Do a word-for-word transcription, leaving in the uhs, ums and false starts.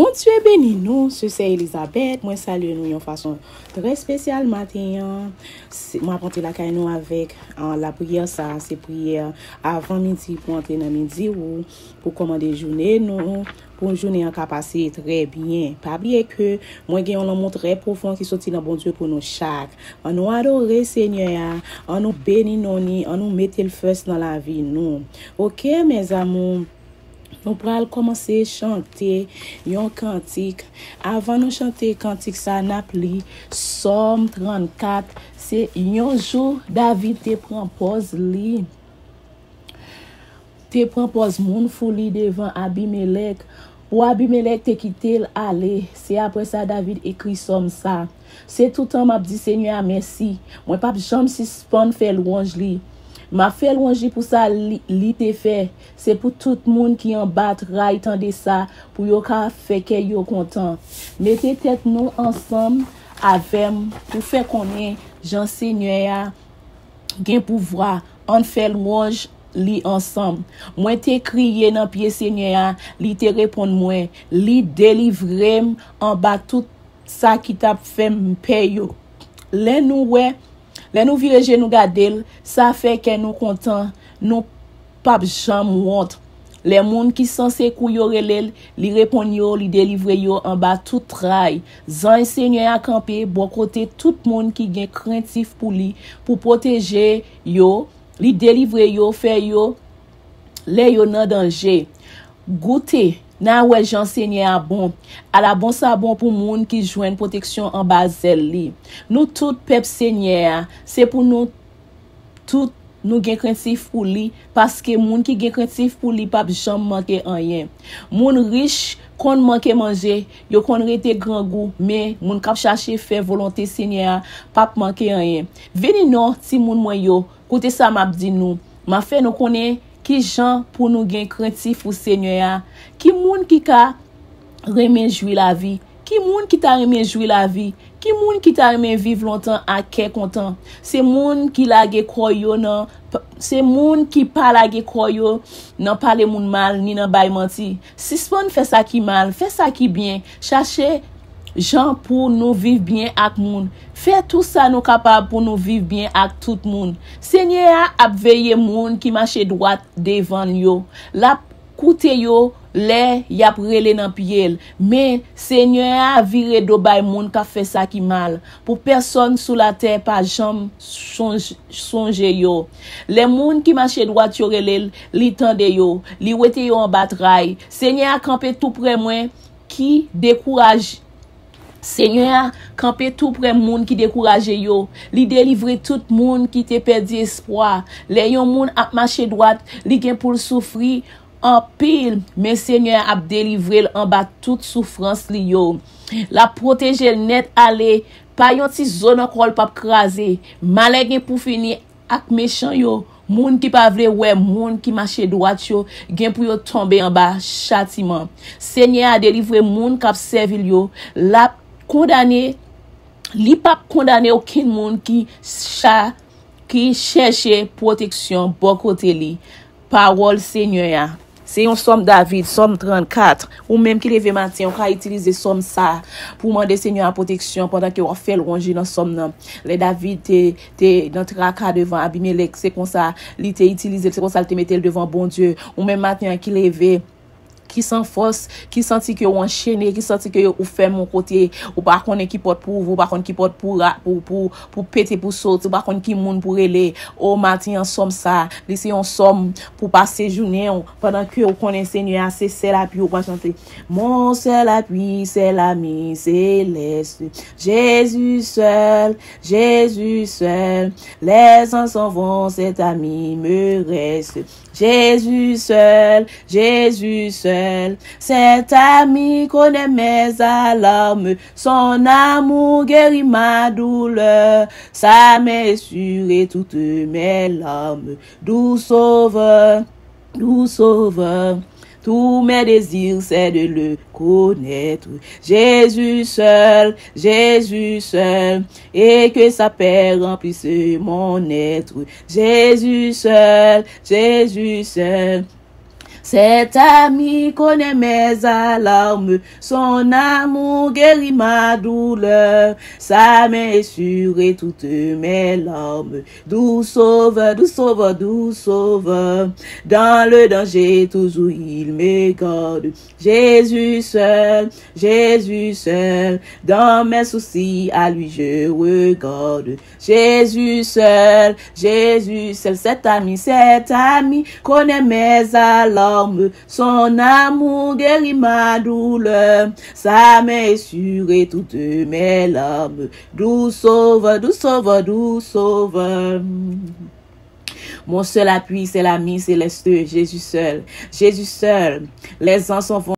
Bondye beni nou, se sè Elizabeth. Mwen salye nou yon fason trè espesyal maten an. Se- Mwen ap antre lakay nou avèk an, lapriyè sa, se priyè avan midi pou antre nan midi ou, pou kòmande jounen nou, pou jounen an ka pase trè byen. Pa bliye ke mwen gen yon lanmou trè pwofon ki soti nan Bondye pou nou chak. An nou adore Senyè a, an nou beni non ni, an nou mete l first nan lavi nou. Oke, mes amours, nou pral kòmanse chante yon kantik. Avan nou chante kantik sa, n ap li Sòm trannkat. Se yon jou David te pran pòz li. Te pran pòz moun fou li devan Abimelèk, pou Abimelèk te kite l ale. Se apre sa David ekri sòm sa. Se toutan m ap di Senyè a mèsi. Mwen p ap janm sispann fè lwanj li. M ap fè lwanj li pou sa li, li te fè. Se pou tout moun ki anba tray tande sa, pou yo ka fè kè yo kontan. Mete tèt nou ansanm avè m pou fè konnen jan Senyè a gen pouvwa. Ann fè lwanj li ansanm. Mwen te kriye nan pye Senyè a, li te reponn mwen, li delivre m anba tout sa ki t ap fè m pè yo. Lè nou wè, lè nou vire je nou gade l, sa fè kè nou kontan, nou p ap janm wont. Lè moun ki san sekou yo rele l, li reponn yo, li delivre yo anba tout tray. Zanj Senyè a kanpe bò kote tout moun ki gen krentif pou li, pou pwoteje yo, li delivre yo, fè yo lè yo nan danje. Goute, n a wè jan Senyè a bon. Ala bon sa bon pou moun ki jwenn pwoteksyon anba zèl li. Nou tout pèp Senyè a, se pou nou tout nou gen krentif pou li, paske moun ki gen krentif pou li p ap janm manke anyen. Moun rich konn manke manje, yo konn rete grangou, men moun k ap chache fè volonte Senyè a p ap manke anyen. Vini non, timoun mwen yo, koute sa m ap di nou. M ap fè nou konnen ki jan pou nou gen krentif pou Senyè a. Ki moun ki ka renmen jwi lavi? Ki moun ki ta renmen jwi lavi? Ki moun ki ta renmen viv lontan ak kè kontan? Se moun ki lage kò yo nan, se moun ki pa lage kò yo nan pale moun mal ni nan bay manti. Sispann fè sa ki mal, fè sa ki byen. Chache jan pou nou viv byen ak moun. Fè tou sa nou kapab pou nou viv byen ak tout moun. Senyè a ap veye moun ki mache dwat devan l yo. L ap koute yo lè y ap rele nan pye l. Men, Senyè a vire do bay moun k ap fè sa ki mal, pou pèsonn sou latè pa janm sonj- sonje yo. Lè moun ki mache dwat yo rele l, li tande yo, li wete yo anba tray. Senyè a kanpe toupre mwen ki dekouraje. Senyè a kanpe toupre moun ki dekouraje yo. Li delivre tout moun ki te pèdi espwa. Lè yon moun ap mache dwat, li gen pou l soufri anpil, men Senyè a ap delivre l anba tout soufrans li yo. L ap pwoteje l nèt ale. Pa yon ti zo nan kò l p ap kraze. Malè gen pou fini ak mechan yo. Moun ki pa vle wè moun ki mache dwat yo gen pou yo tonbe anba chatiman. Senyè a delivre moun k ap sèvi l yo. L ap kondane, li p ap kondane okenn moun ki cha, ki chèche pwoteksyon bò kote li. Pawòl Senyè a. Se yon sòm David, sòm trannkat. Ou menm ki leve maten, ou ka itilize sòm sa pou mande Senyè a pwoteksyon pandan ke w ap fè lwanj li nan sòm nan. Lè David te, te nan traka devan Abimelèk, se konsa li te itilize l, se konsa li te mete l devan Bondye. Ou menm maten an ki leve, ki san fòs, ki santi ke w anchene, ki santi ke ou fèmen yon kote, ou pa konnen ki pòt pou ouvri, ou pa konn ki pòt pou ra-, pou, pou, pou pete, pou soti, ou pa konn ki moun pou rele. O maten an, sòm sa, li se yon sòm pou pase jounen w, pandan ke ou konnen Senyè a se sèl api ou pral chante. Mon seul appui, c'est l'ami céleste. Jésus seul, Jésus seul. Les anges s'en vont, cet ami me reste. Jésus seul, Jésus seul. Cet ami connaît mes alarmes. Son amour guérit ma douleur. Sa main est sûre et toutes mes larmes. Doux Sauveur, doux Sauveur, tous mes désirs, c'est de le connaître. Jésus seul, Jésus seul, et que sa paix remplisse mon être. Jésus seul, Jésus seul, Cet ami connaît mes alarmes, son amour guérit ma douleur, sa main est sur toutes mes larmes. Doux sauveur, doux sauveur, doux sauveur, dans le danger toujours il me garde. Jésus seul, Jésus seul, dans mes soucis à lui je regarde. Jésus seul, Jésus seul, cet ami, cet ami connaît mes alarmes. Son amour guérit ma douleur, sa main est sur toutes mes larmes. Doux sauveur, doux sauveur, doux sauveur. Mon seul appui, c'est l'ami céleste, Jésus seul. Jésus seul, les anges sont